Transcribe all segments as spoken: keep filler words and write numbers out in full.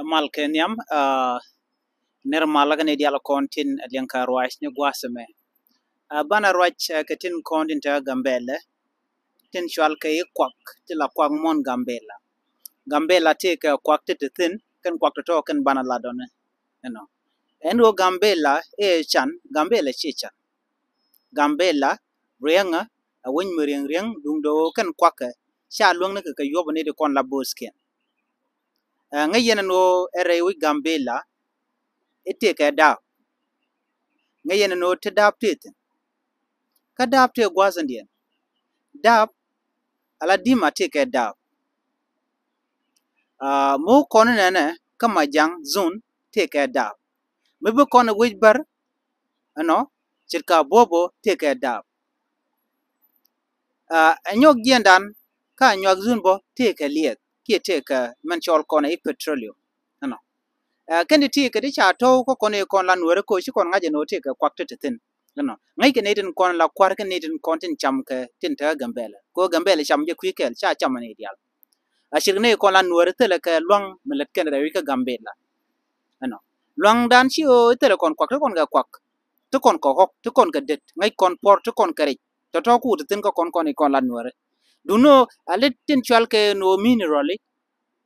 Mal kɛ nhiam, aa, nir malä kä ni dial kɔn tin a liɛŋ kɛ ruac ni gua̱a̱th ɛmɛ. Aa, banɛ ruac, aa, kɛ tin kɔn tin te Gambɛlɛ, tin cual kɛ i̱ kuak, ti la kuak muɔ̱n Gambɛla. Gambɛla ti kɛ kuak ti ti thi̱n, kɛn kuak tɔ̱tɔ̱ kɛn banɛ la dɔni. Ɛnɔ. Ɛn ɣöö Gambɛla ɛ can, Gambɛla ci can. Gambɛla riɛŋä, a weny mi riɛŋ riɛŋ, duŋdɛ ɣöö kɛn kuakɛ ca luäŋni kɛ kɛ yuɔp ni ti kɔn la bo̱o̱thkiɛn. Ɛ, ŋäc yɛn ɛn ɣöö ɛ rɛy wi̱c Gambɛla i̱ tëëkɛ daap. Ŋäc yɛn ɛn ɣöö te daap tëë thi̱n. Kä daap tëë gua̱a̱th ɛn diɛn. Daap ala di̱ma tëëkɛ daap. Aa, mi wä kɔn inɛnɛ kä Majaŋ zone tëëkɛ daap. Mi bi kɔn i̱ wec bär ɛnɔ ce̱tkɛ Abobo tëëkɛ daap. Aa, ɛ nyɔk jiɛndan kä Anyuak zone bä tëëkɛ liɛth kiɛ tëëkɛ mɛn cɔl kɔn i̱ petroleum. Ɛnɔ. Aa, kɛn ti tëëkɛ ti ca tɔ̱w kä kɔn i̱ kɔn la Nuɛri koci kɔn ŋa̱c ɛn ɣöö tëëkɛ kuak ti ti thi̱n. Ɛnɔ. Ŋäc kɛ ni tin kɔn la kua̱r kɛ ni tin kɔn tin cam kɛ tin te Gambɛlɛ. Kɛ ɣöö Gambɛlɛ cam jɛ kui̱ kɛl ca cam ni dial. A cir ni kɔn la Nuɛri thilɛ kɛ luaŋ mi lät kɛn rɛwi kä Gambɛla. Ɛnɔ. Luaŋdan ci ɣöö thilɛ kɔn kuak ti kɔn kɛ kuak. Ti kɔn kɛ ɣɔk, ti kɔn kɛ det, ŋäc kɔn puɔr, ti kɔn kɛ rɛc. Tɔ̱tɔ̱ ku ti thi̱n kä kɔn kɔn i̱ kɔn la Nuɛri. Duno a lät tin cual kɛ ni ɣöö mineral i̱,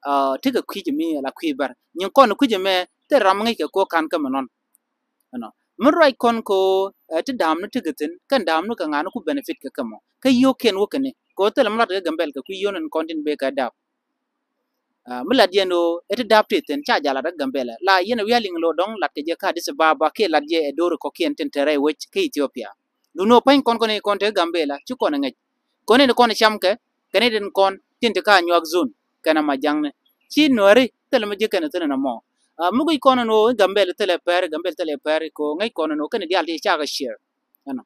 aa, ti kɛ kui̱c mi la kui̱ bär. Nyin kɔn kui̱c mɛ thil ram ŋäc kɛ ko̱ ka̱n kä mɛ nɔn. Ɛnɔ. Mi ruac kɔn ko, ɛ, ti da̱a̱m ni ti kɛ thi̱n, kɛn da̱a̱m ni kɛ ŋa̱n ku benefit kɛ kɛ mɔ. Kä yio̱o̱kiɛn wä kɛ ni. Ko thilɛ mi lat kɛ Gambɛl kɛ kui̱ yio̱o̱n ɛn kɔn tin bee kɛ da̱a̱p. Aa, mi lat yɛn ɣöö ɛ ti da̱a̱p ti thi̱n ca jal lat kɛ Gambɛlɛ. La yɛn ɛ wi̱i̱ a liŋ lo̱o̱ dɔ̱ŋ lat kɛ jɛ kä Addis Ababa kiɛ lat yɛ ɛ do̱ri kɔ̱kiɛn tin te rɛy wec kä Ethiopia. Duno pa̱ny kɔn kɔn i̱ kɔn te Gambɛla ci kɔn ɛ ŋäc. Kɔn in kɔn cam kɛ kɛn in kɔn tin te kä Anyuak zone kɛn a Majaŋni. Ci Nuɛri thilɛ mi ji̱ kɛn thilɛ nɔmɔ. Aa, mi guic kɔn ɛn ɣöö i̱ Gambɛl thilɛ pɛr, Gambɛl thilɛ pɛr ko ŋäc kɔn ɛn ɣöö kɛn diaal ti cakɛ share. Ɛnɔ.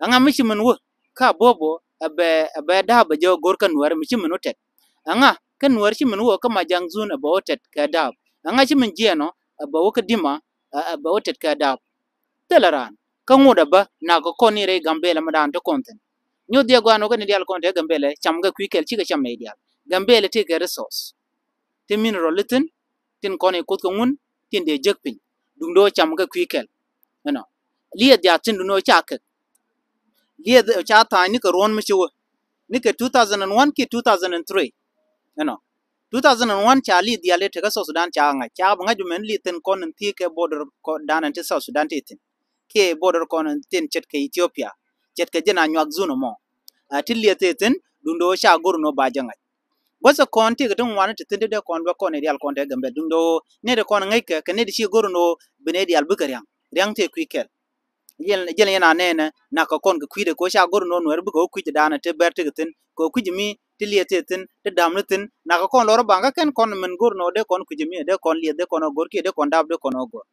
Ɛŋa mi ci min wä kä Abobo ɛ bɛ, ɛ bɛ da̱a̱p ɛ jɛ go̱r kä Nuɛri mi ci min wä tɛt. Ɛŋa kä Nuɛri ci min wä kä Majaŋ zone ɛ bɛ wä tɛt kɛ da̱a̱p. Ɛŋa ci min jiɛɛn ɔ ɛ bɛ wä kä Dima, ɛ, ɛ bɛ wä tɛt kɛ da̱a̱p. Thilɛ raan kä ŋot ɛ bä nak kɛ kɔn ni rɛy Gambɛlɛ mi daan te kɔn thi̱n. Nyoth diɛ guan wä kä ni diaal kɔn te Gambɛlɛ cam kɛ kui̱ kɛl cikɛ cam nɛy diaal. Gambɛlɛ tëëkɛ resource. Ti mineral i̱ thi̱n, tin kɔn i̱ kuoth kɛ ŋun, tin dee jek piny. Duŋdɛ wä cam kɛ kui̱ kɛl. Ɛnɔ. Liɛth diaal tin duŋdɛ wä ca kek. Liɛth ca tha̱a̱ny ni kɛ ruɔ̱n mi ci wä. Ni kɛ two thousand and one kiɛ two thousand and three. Ɛnɔ. Two thousand and one ca liɛth diaal i̱ tekä South Sudan ca ŋa̱c. Ca bi ŋa̱c bi mɛn liɛth tin kɔn in thiek kɛ border kɔ-, dan in ti South Sudan ti thi̱n. Kiɛ border kɔn in tin ce̱tkɛ Ethiopia. Ce̱tkɛ jɛn Anyuak zone mɔ. Aa, ti liɛth ti thi̱n, duŋdɛ wä ca go̱r in wä ba jɛ ŋa̱c. Gua̱thɛ kɔn tëëkɛ ti ŋuan ti thi̱n ti dee kɔn bɛ kɔn i̱ diaal kɔn te Gambɛl duŋdɛ ɣöö nɛy ti kɔn ŋäckɛ kɛ nɛy ti ci go̱r ni ɣöö bi nɛy diaal bikɛ ria̱ŋ. Ria̱ŋ tëë kui̱ kɛl. Jɛn, jɛn yɛn a nɛɛnɛ nak kɛ kɔn kɛ kui̱dɛ kɛ ɣöö ca go̱r ni ɣöö Nuɛr bikɛ wä kui̱c daanɛ ti bɛr tekɛ thi̱n kɛ ɣöö kui̱c mi ti liɛth tëë thi̱n ti da̱m ni thi̱n nak kɛ kɔn lɔr baŋ kä kɛn kɔn min go̱r ni ɣöö dee kɔn kui̱c mi dee kɔn liɛth dee kɔn ɣä go̱r kiɛ dee kɔn dap dee kɔn ɣä go̱r.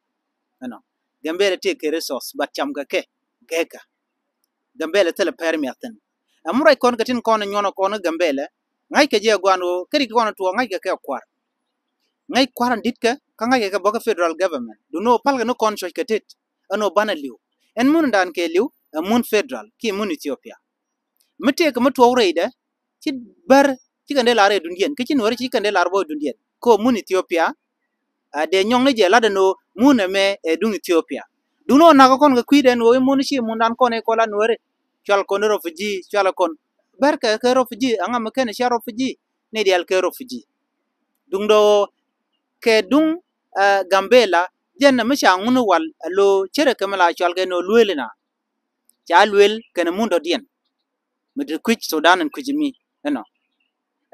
Ɛnɔ. Gambɛl tëëkɛ resource but cam kɛ kɛ gɛkä. Gambɛl thilɛ pɛr miath thi̱n. Ɛm ruac kɔn kɛ tin kɔn nyuɔn kɔn Gambɛl. Ŋa̱ckɛ jɛ guan ɣöö kä rik kɔn tuɔɔk ŋa̱ckɛ kɛ kua̱r. Ŋäc kua̱r in di̱tkɛ kä ŋa̱ckɛ kɛ bä kä federal government. Duŋni ɣöö palkɛ ni kɔn cuɔ̱ckɛ tet. Ɛn ɣöö banɛ li̱w. Ɛn mun in daan kɛ li̱w ɛ mun federal kiɛ mun Ethiopia. Mi tëëkɛ mi tuɔɔk rɛydɛ ci bär ci kɛn dee lar ɛ dundiɛn kä ci Nuɛri ci kɛn dee lar bä ɛ dundiɛn. Kä ɣöö mun Ethiopia, a, dee nyɔŋni jɛ lat ɛn ɣöö mun ɛmɛ ɛ duŋ Ethiopia. Duŋni ɣöö nak kɔn kɛ kui̱dɛ ɛn ɣöö i̱ mun ci mundan kɔn i̱ kɔn la Nuɛri. Cual kɔn i̱ refugee, cual kɔn. Bärkɛ kɛ refugee, ɛŋa mi kɛn i̱ cia refugee? Ni diaal kɛ refugee. Duŋdɛ ɣöö kɛ duŋ, a, Gambɛla, jɛn mi ca ŋun i̱ wal ɛ lo̱ cärɛ kɛ mi la cual kɛ ɛn ɣöö lueel ina. Ca lueel kɛnɛ mun dɔ̱diɛn. Mi ti kui̱c Sudan ɛn kui̱c mi ɛnɔ.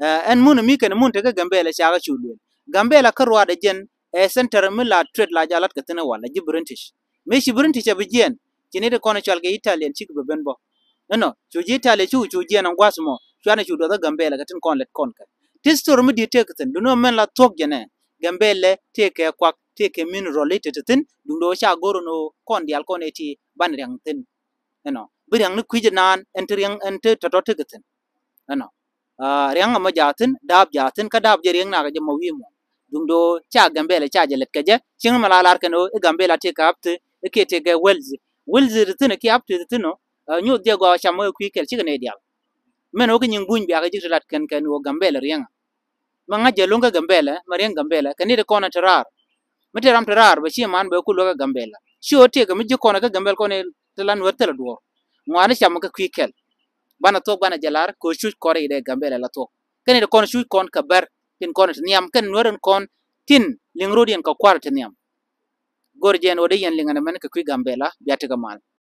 Ɛ, ɛn mun mi kɛnɛ mun tekä Gambɛla ca kɛ cu lueel. Gambɛla kä ruaadɛ jɛn ɛ center mi la trade la jalat kɛ thi̱n ɛ wal ɛ ji̱ British. Mi ci British ɛ bi jiɛn ci ni ti kɔn ɛ cual kɛ Italian cik bɛ ben bɔ. Ɛnɔ cu ji̱ Italia cu cu jiɛn ɛn gua̱th mɔ cuanɛ cu duɔth ɛ Gambɛla kɛ tin kɔn lɛt kɔn kɛ. Ti story mi di̱t tëk thi̱n duŋni ɣöö mɛn la thuɔ̱k jɛnɛ Gambɛla tëëkɛ kuak tëëkɛ mineral i̱ te te thi̱n duŋdɛ ɣöö ca go̱r ɛn ɣöö kɔn diaal kɔn ɛ ti ban riaŋ thi̱n. Ɛnɔ bi riaŋ ni kui̱c naan ɛn ti riaŋ ɛn ti tɔ̱tɔ̱ tekɛ thi̱n. Ɛnɔ, a, riaŋ ɛmɔ jaathin daap jaathin kä daap jɛ riaŋ nak jɛ mɔ wi̱i̱ mɔ. Duŋdɛ ɣöö ca Gambɛla ca jɛ lɛt kɛ jɛ cieŋ mɛ la lar kɛn ɣöö i̱ Gambɛla tëëkɛ apth i̱ kiɛ tëëkɛ wealth. Wealth ti thi̱n kiɛ apth ti thi̱n ɔ, a, nyoth jɛ gɔaa cam ɣä kui̱ kɛl cikɛ nɛy diaal. Mɛn ɣöö kä nyiŋ buny biakɛ ji̱ ti lat kɛn kɛn ɣöö Gambɛla riaŋ. Ma ŋa̱c jɛ luŋ kä Gambɛla, ma riäŋ Gambɛla, kɛ ni ti kɔn ti raar. Mi ti ram ti raar, bɛ ci man bɛ ku luäk kä Gambɛla. Ci ɣöö tiɛɛkɛ mi ji̱ kɔn kä Gambɛla kɔn ti la Nuäär thilɛ duɔ̱ɔ̱r. Ŋuani cam kä kui̱ kɛl. Banɛ thuɔ̱k banɛ jɛ lar, kɛ ɣöö cuc kɔn rɛy dee Gambɛla la thuɔ̱k. Kɛn ti kɔn cuc kɔn kɛ bɛr, tin kɔn ti nhiam, kɛn Nuäär in kɔn tin liŋ ro̱d yɛn kɛ kua̱r ti nhiam. Go̱r jɛn ɣöö dee yɛn liŋ ɛn ɛmɛn kɛ kui̱ Gambɛla, bia tekɛ mal.